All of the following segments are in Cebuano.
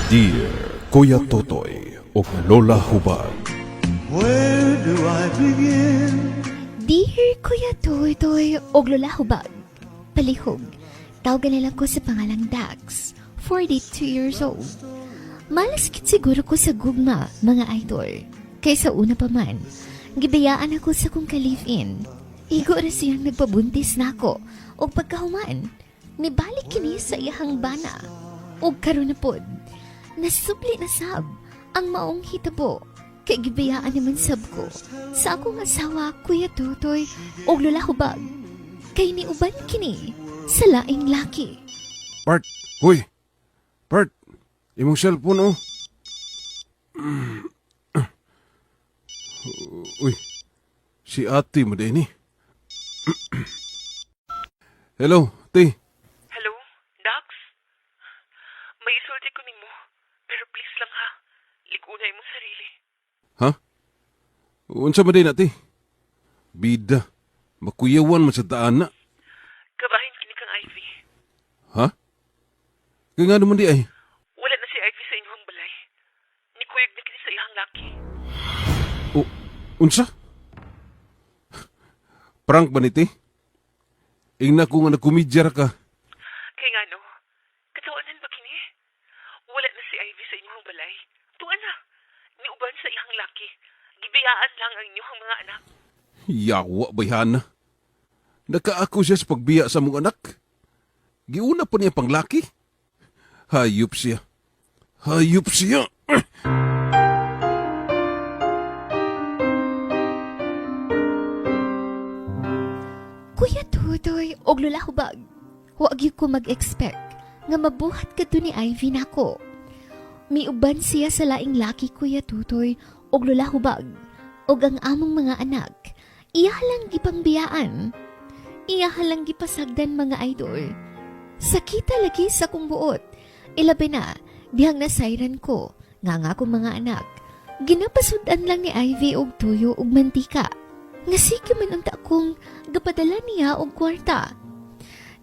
Dear Kuya Totoy ug Lola Hubag. Where do I begin? Dear Kuya Totoy ug Lola Hubag, palihog, tawagan na lang ko sa pangalang Dax, 42 years old. Malas gid siguro ko sa gugma, mga idol. Kaysa una pa man, gibiyaan ako sa kong ka-live-in. Igo ra siyang nagpabuntis nako ug pagkahuman, nibalik kini sa iyahang bana. Ug karon na pod, nasubli na sab ang maong hitabo. Kay gibiyaan naman sab ko sa akong asawa, Kuya Totoy ug Lola Hubag. Kay niuban kini sa laing laki. Bart, huy. Bart, imong cellphone, oh. Uy, si ate mo din eh. Hello, te. Hello, Dax? May isulti ko nimo, pero please lang ha. Lig-una imong sarili. Ha? Unsa man din, ate? Bida, makuyawan man sa daan na. Kabahin kini kang Ivy. Ha? Kaya nga naman di ay. Wala na si Ivy sa inyong balay. Nikuyog na kini sa iyang laki. O, unsa? Prank ba ni te? Ingna ko nga nagkomedya ra ka. Kay nga no, katawanan ba kini? Wala na si Ivy sa inyong balay. Tuan na, niuban sa iyang laki. Gibiyaan lang ang inyong mga anak. Yawa bayhana. Nakaako siya sa pagbiya sa mong anak. Giuna pa niya panglaki. Hayop siya. Hayop siya. Kuya Totoy og Lola Hubag, wa gyud ko mag-expect nga mabuhat kadto ni Ivy nako. Miuban siya sa laing laki, Kuya Totoy og Lola Hubag, og ang among mga anak, iya lang gipangbiyaan. Iya lang gipasagdan, mga idol. Sakita lagi sa kong buot. Ilabi na, dihang nasayran ko nga ang akong mga anak, ginapasudan lang ni Ivy og tuyo og mantika. Nga sige man unta kong gapadala niya og kwarta.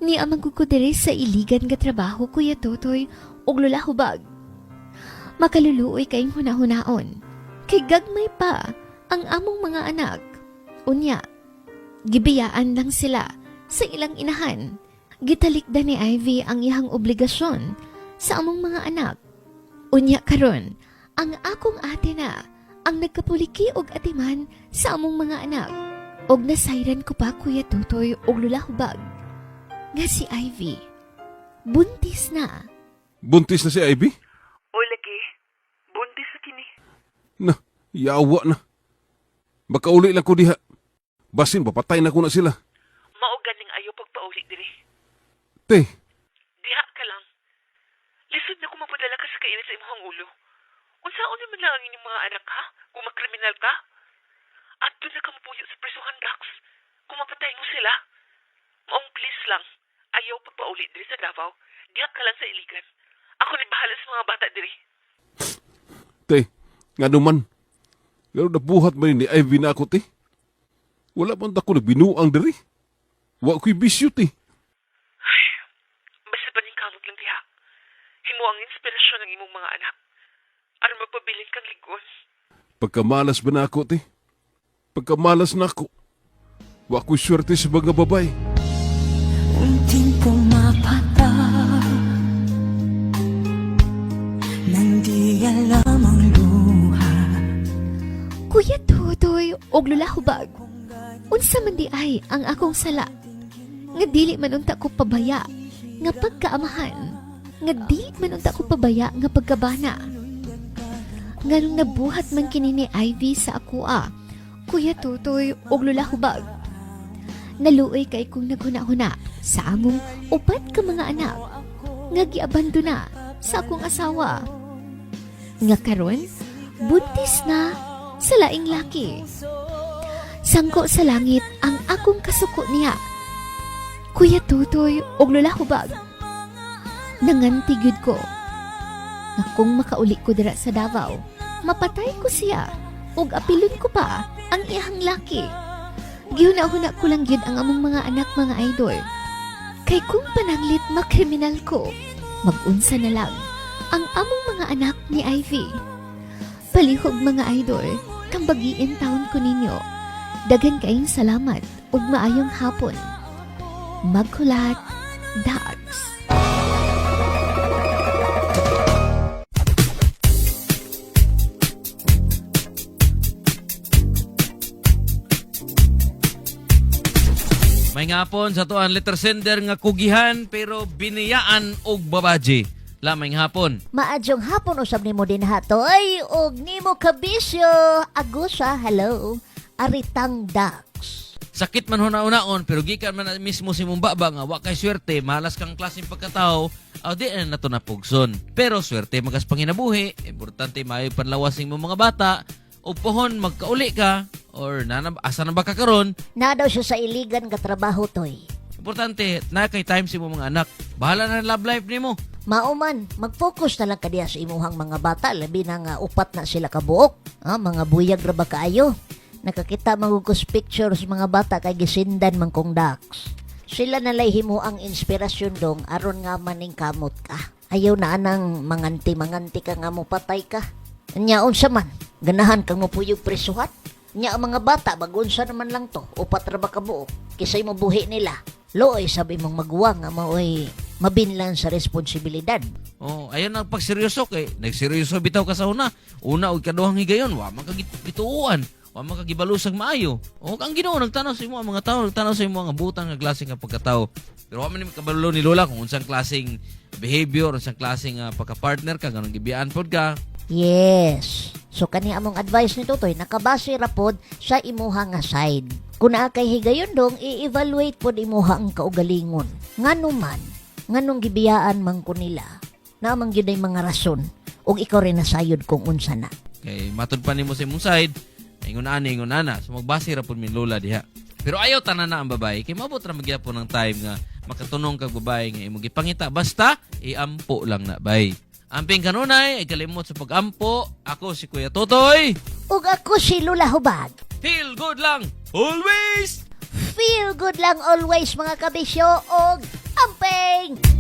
Ni amang ko diri sa iligan nga trabaho, Kuya Totoy og Lola Hubag. Makaluluoy kayong hunahunaon. Kay gagmay pa ang among mga anak. Unya, gibiyaan lang sila sa ilang inahan. Gitalikdan ni Ivy ang iyang obligasyon sa among mga anak. Unya karon, ang akong ate na ang nagkapuliki og atiman sa among mga anak. Og nasayran ko pa, Kuya Totoy og Lola Hubag, nga si Ivy, buntis na. Buntis na si Ivy? O lagi, buntis na kini. Na, yawa na. Makauli lang ko diha. Basin, papatay na ko na sila. Mao ganing ayaw pagpauli diri. Te, Diha ka lang. Lisod na kung mapadala ka sa kainit sa imong ulo. Unsaon naman lang ang inyong mga anak ha? Kung makriminal ka? Adto na ka mapuyo sa prisuhan, Dax. Kung mapatay mo sila. Maong please lang. Ayaw pagpauli diri sa Davao. Diha ka lang sa Iligan. Ako ni bahala sa mga bata diri. Te, nga naman. Pero nabuhat man ni Ivy na ako, te. Wala man ako nagbinuang diri. Wa ko'y bisyo, te. Basta paningkamot lang diha. Himo ang inspirasyon ng imong mga anak. Aron magpabilin kang ligon. Pagkamalas ba na ako, te? Pagkamalas na ako. Wa ko'y swerte sa mga babae. Unting pumapatak nang di alam ang luha. Kuya Totoy og Lola Hubag, unsa man di ay ang akong sala? Nga dili man unta ko pabaya nga pagkaamahan. Nga dili man unta ko pabaya nga pagkabana. Nganong nabuhat man kini ni Ivy sa akoa, Kuya Totoy og Lola Hubag? Naluoy kay kong naghuna-huna sa among upat ka mga anak nga giabandona sa akong asawa. Nga karon buntis na sa laing laki. Sangko sa langit ang akong kasuko niya, Kuya Totoy og Lola Hubag. Nanganti gyud ko nga kung makauli ko dira sa Davao, mapatay ko siya ug apilon ko pa ang iyang laki. Gihuna-huna ko lang gyud ang among mga anak, mga idol. Kay kung pananglit makriminal ko, magunsa na lang. Ang among mga anak ni Ivy. Palihog, mga idol, kambagiin taon ko ninyo. Daghan kayong salamat ug maayong hapon. Maghulat, Dax. May ngapon sa tuan letter sender nga kugihan pero biniyaan og babaji. Lamay hapon. Maadyong hapon usab nimo din hatoy og nimo kabisyo Agusa, hello. Aritang Dax. Sakit man huna-unaon pero gikan man na mismo si mong baba nga wa kay swerte, malas kang klaseng pagkatao, aw di na nato napugson. Pero swerte magas panginabuhi, importante maayo panlawas mo mga bata o pohon magkauli ka or nana, asa na ba ka karon? Na daw siya sa iligan nga trabaho, toy. Importante na kay time si mo mga anak. Bahala na ang love life nimo. Mauman, mag-focus na lang kadiya sa imuhang mga bata, labi na nga upat na sila kabuok. Ah, mga buyag ra ba kaayo? Nakakita magugos pictures mga bata kay gisindan man kong Dax. Sila na lay himo ang inspirasyon dong aron nga maning kamot ka. Ayaw na anang manganti-manganti ka nga mopatay ka. Nya unsa man, ganahan kang mopuyog presuhat. Nya ang mga bata bagunsa naman lang to, upat ra ba kabuok. Kisay mo buhi nila. Looy sabi mong maguwang nga maoy mabinlan sa responsibilidad. Oh, ayan ang pagseryoso kay nagseryoso bitaw ka sa una. Una og kaduhang higayon, wa man ka gituoan, wa man ka gibalusag maayo. O ang Ginoo nagtanaw sa imo ang mga tawo, nagtanaw sa imo ang butang nga klase nga pagkatao. Pero wa man ni kabalo ni Lola kung unsang klaseng behavior, unsang klaseng pagka-partner ka, ganun gibiyaan pod ka. Yes. So kani among advice ni Totoy nakabase ra pod sa imuha nga side. Kung naa kay higayon dong, i-evaluate pod imuha ang kaugalingon. Ngano man, nganong gibiyaan man ko nila, naamang gyud ay mga rason ug ikaw rin nasayod kung unsa na. Kay matud pa nimo sa imong side, ingon ani, ingon ana. So magbase ra pud min Lola diha. Pero ayaw tanan na ang babae kay maabot ra magyapon ng time nga makatunong kag babae nga imong gipangita basta iampo lang na bay. Amping kanunay ay kalimot sa pagampo. Ako si Kuya Totoy. Ug ako si Lula Hubag. Feel good lang always. Feel good lang always, mga kabisyo, og amping!